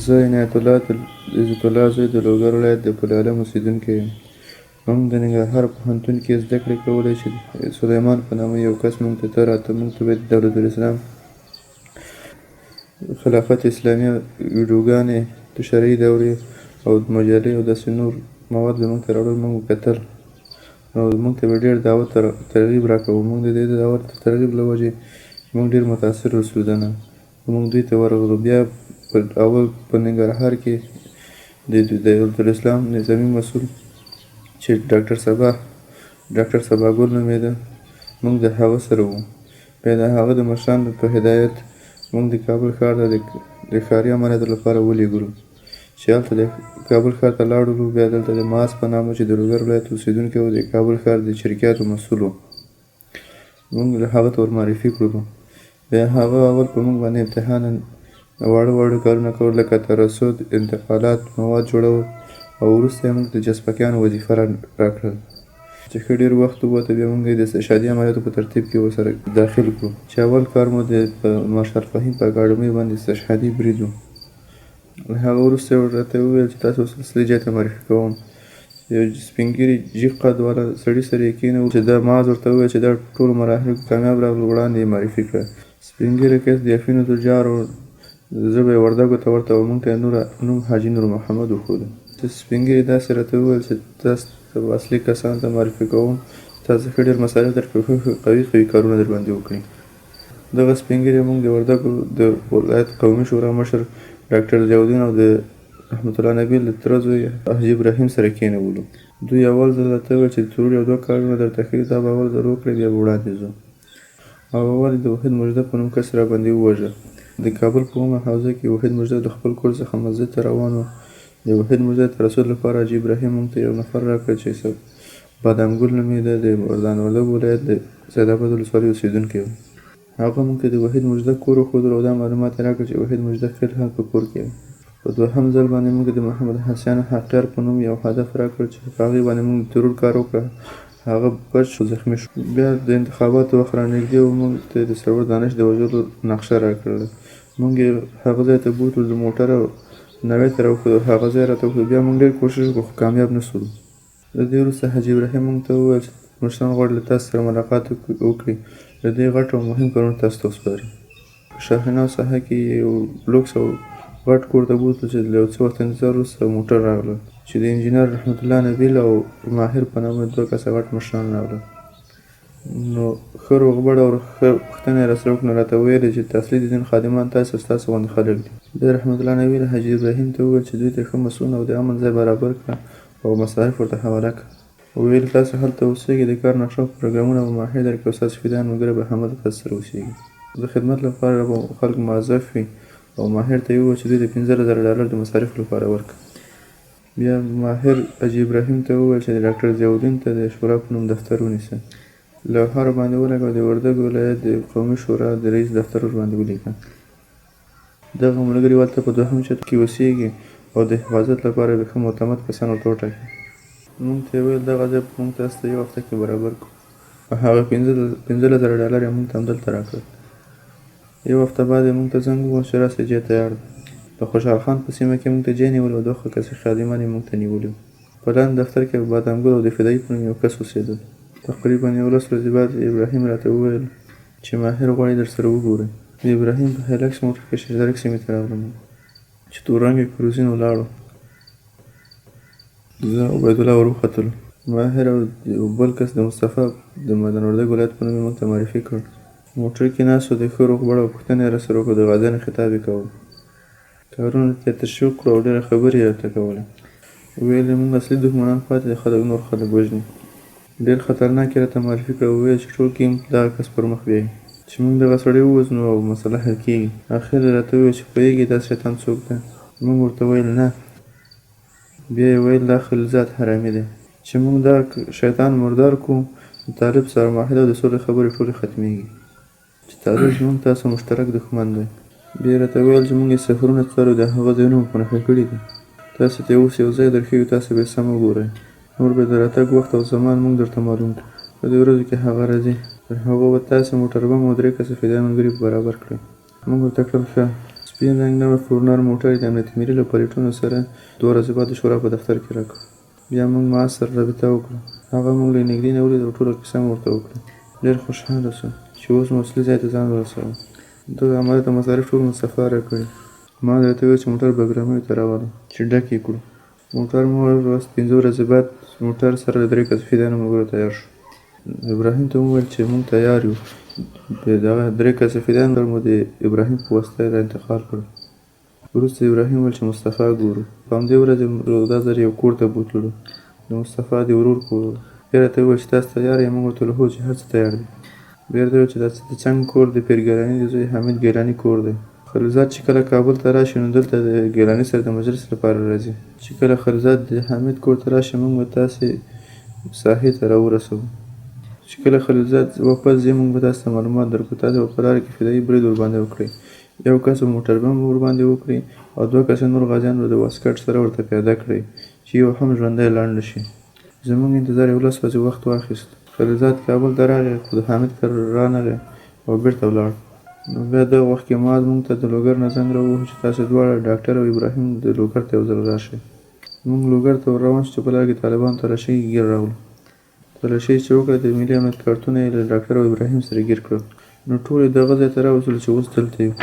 زه عنایت الله د عزت الله زوی د لوګر ولایت د پل علم اوسېدونکی یم. موږ د ننګرهار پوهنتون کې زده کړې کولې چې د سلیمان په نامه یو کس موږ ته راته، موږ ته به د دولت الاسلام خلافت اسلامي ویډیوګانې، د شرعي دورې او مجلې او داسې نور مواد به موږ ته راوړل، موږ به کتل. نو موږ ته به ډېر دعوت ترغیب راکاوه. موږ د دې دعوت ترغیب له وجې موږ ډېر متاثر شو ده نه. موږ دوی ته ورغلو. بیا په اول په ننګرهار کې د دولت الاسلام نظامي مسؤل چې ډاکټر صباح ډاکټر صبا ګل نومېده، موږ د هغه سره وو. بیا د هغه د مشرانو په هدایت موږ د کابل ښار ته د ښاري عملیاتو لپاره ولېږلو چې هلته د کابل ښار ته لاړلو. بیا دلته د معاذ په نامه چې د لوګر ولایت اوسېدونکی و، د کابل ښار د چرکیاتو مسؤل و، موږ له هغه ته ور معرفي کړلو. بیا هغه اول په موږ باندې امتحان واړه واړه کارونه کول لکه ترصد، انتقالات، مواد جوړول او وروسته یې موږ د جسپکیانو وظیفه راکړل. چې ښه ډېر وخت ووته بیا موږ یې د استشهادي عملیاتو په ترتیب کې ورسره داخل کړو چې اول کار مو د مارشال فهیم په اکاډمۍ باندې استشهادي برید و. له هغه وروسته یې راته وویل چې تاسو اوس اصلي ځای ته معرفي کوم. یو سپین ږیري جیغ قد والا سړي سره یې کېنول چې دا معاذ ورته وویل چې دا ټولو مراحلو کې کامیاب راغلو، وړاندې یې معرفي کړه. سپین ږیری کس د افینو تجار و، ژبه یې وردګو ته ورته وه، موږ ته یې نوم حاجي نور محمد وښوده. سپین ږیري داسې راته وویل چې تاسو ته به اصلي کسانو ته معرفي کوم چې تاسو ښه ډېر مصارف درکړي، ښه ښه قوي قوي کارونه در باندې وکړي. دغه سپین ږیری موږ د وردګو د ولایت قومي شورا مشر ډاکټر ضیاءالدین او د رحمت الله نبیل د تره زوی حاجي ابراهیم سره کېنولو. دوی اول ځل راته وویل چې د ترور یو دوه کارونه درته ښیو، دا به اول ځل وکړې بیا به وړاندې ځو. او اول یې د وحید مژده په نوم کس راباندې ووژه. د کابل په اومه حوزه کې وحید مژده له خپل کور څخه مسجد ته روان و. د وحید مژده د ترصد لپاره حاجي ابراهیم موږ ته یو نفر راکړ چې بادام ګل نومېده، د میدان وردګو ولایت د سید اباد ولسوالۍ اوسېدونکی و. هغه موږ ته د وحید مژده کور وښودلو او دا معلومات یې راکړل چې وحید مژده فی الحال په کور کې دی. په دوهم ځل باندې موږ ته د محمد حسین حقیار په نوم یو هدف راکړ چې په هغې باندې موږ د ترور کار وکړ، هغه بچ خو زخمي شو. بیا د انتخاباتو وخت رانږدې و، موږ ته یې د سرور دانش د وژلو نقشه راکړله. موږ یې هغه ځای ته بوتلو، د موټر نوې ته راوښودو، هغه ځای راته وښودو. بیا موږ ډېر کوشش وکړ خو کامیاب نه شولو. له دې وروسته حاجي ابراهیم موږ ته وویل چې مشران غواړي له تاسو سره ملاقات وکړي، له دوی غټ او مهم کارونه تاسو ته وسپاري. په شاهناو ساحه کې یې یو لوکس او غټ کور ته بوتلو چې له یو څه وخت انتظار وروسته موټر راغلل چې د انجینر رحمت الله نبیل او ماهر په نامه دوه کسه غټ مشران راغلل. نو ښه روغبړ او ښه پوښتنه یې راسره وکړه، نو راته ویل یې چې اصلي د دین خادمان تاسو او ستاسو غوندې خلک دي. بیا رحمت الله نبیل حاجي ابراهیم ته وویل چې دوی ته ښه مصئون او د امن ځای برابر کړه او مصارف ورته حواله کړه. ویل تاسو هلته اوسیږئ، د کار نقشه او پروګرامونه به ماهر درکړي او ستاسو فدایان ملګري به هملته تاسو سره اوسیږي. د خدمت لپاره به خلک موظف وي او ماهر ته یې وویل چې دوی ته 15,000 ډالر د مصارفو لپاره ورکړه. بیا ماهر حاجي ابراهیم ته وویل چې ډاکټر ضیاءالدین ته د شورا په نوم دفتر ونیسه. لوحه ورباندې ولګوه او د وردګو ولایت د قومي شورا د رئیس دفتر ورباندې ولیکه. دغه ملګري هلته په دوهم چت کې اوسېږي او د حفاظت لپاره به ښه معتمد کسان ورته وټاکي. موږ ته یې ویل دغه ځای به موږ تاسو ته یوه هفته کې برابر کړو. او هغه 15,000 ډالر یې موږ ته همدلته راکړل. یوه هفته بعد یې موږ ته زنګ وواهه چې راسئ جای تیار دی. د خوشحال خان په سیمه کې موږ ته جای نیولی او دوه ښه کسي خادمان یې موږ ته نیولي وو. په لاندې دفتر کې بادام ګل او د فدایي په نوم یو کس اوسېدل. تقریبا یو لس ورځې بعد ابراهیم راته وویل چې ماهر غواړي درسره وګوري. د ابراهیم په هایلکس موټر کې شېردرک سیمې ته راغلم چې تور رنګی کروزین ولاړ و. زه او عبیدالله ور وختلو. ماهر او یو بل کس د مصطفی د میدان وردګ ولایت په نوم یې موږ ته معرفي کړ. موټر کې ناست وو، د ښه روغبړ او پوښتنه یې راسره وکړه، د غازیانو خطاب یې کاوه. کارونو ته یې تشویق کړو او ډېره خبرې یې راته کولې. ویل یې موږ اصلي دښمنان پاتې دي، خلک نور خلک وژني. ډېر خطرناک یې راته معرفي کړ او ویل چې ټول ګیم دغه کس پر مخ بیایي. چې موږ دغه سړی ووژنو او مسله حل کېږي. اخر یې راته وویل چې پوهېږئ دا شیطان څوک دی؟ موږ ورته ویل نه. بیا یې ویل دا خلیلزاد حرامي دی. چې موږ دغه شیطان مردار کړو، د طالب سره معاهده او د سولې خبرې ټولې ختمېږي. چې طالب زموږ تاسو مشترک دښمن دی. بیا یې راته وویل چې موږ یې سفرونه څارو د هغه ځایونه مو په نښه کړي دي. تاسو ته یې اوس یو ځای درښیو تاسو به یې سم وګورئ. نور به د راتګ وخت او زمان موږ درته معلوم کړو. په دې ورځو کې هغه راځي. تر هغو به تاسې موټر بم او درې کسه فدایي ملګري برابر کړئ. موږ ورته کړل ښه. سپین رنګ نوی فورنر موټر یې د امنیت ملي له پلیټونو سره 2 ورځې بعد د شورا په دفتر کې راکړ. بیا موږ معاذ سره رابطه وکړه. هغه موږ له نږدې نه ولید او ټوله کیسه مو ورته وکړه. ډېر خوشحاله شو چې اوس مو اصلي ځای ته ځان ورساوه. دغه عملیات او مصارف ټول مصطفی راکړي. معاذ راته وویل چې موټر بګرامیو ته راوله چې ډک یې کړو. موټر مو وروست. 5 ورځې بعد موټر سره له 3 کسه فدایانو ملګرو تیار شو. ابراهیم ته وویل چې موږ تیار یو. دغه 3 کسه فدایان مو د ابراهیم په واسطه را انتقال کړل. وروسته ابراهیم وویل چې مصطفی ګورو. په همدې ورځ دا ځل یو کور ته بوتللو، د مصطفی د ورور کور و. بیا راته وویل چې تاسو تیار یئ؟ موږ ورته وویل هو چې هر څه تیار دي. بیا راته وویل چې دا د څنګ کور د پیرګیلاني د زوی حمید ګیلاني کور دی. خلیلزاد چې کله کابل ته راشي نو دلته د ګیلاني سره د مجلس لپاره راځي. چې کله خلیلزاد د حمید کور ته راشي موږ به تاسې ساحې ته راورسوو. چې کله خلیلزاد واپس ځي موږ به تاسې ته معلومات درکړو. تاسې به په لاره کې فدایي برید ورباندې وکړئ. یو کس به موټر بم ورباندې وکړي او 2 کسه نور غازیان به د واسکټ سره ورته پیاده کړئ چې یو هم ژوندی لاړ نه شي. زموږ انتظار 11 ورځې وخت واخیست. خلیلزاد کابل ته راغی خو د حامد کره رانغی او بېرته ولاړ. نو بیا دغه وخت کې معاذ موږ ته د لوګر نه زنګ راووهه چې تاسې دواړه ډاکټر او ابراهیم د لوګر ته یو ځل راشئ. موږ لوګر ته ور روان شو چې په لاره کې طالبانو تلاشۍ ګیر راغلو. تلاشۍ چې وکړه د ملي امنیت کارتونه یې له ډاکټر او ابراهیم سره ګیر کړل. نو ټول یې دغه ځای ته راوستلو چې اوس دلته یو.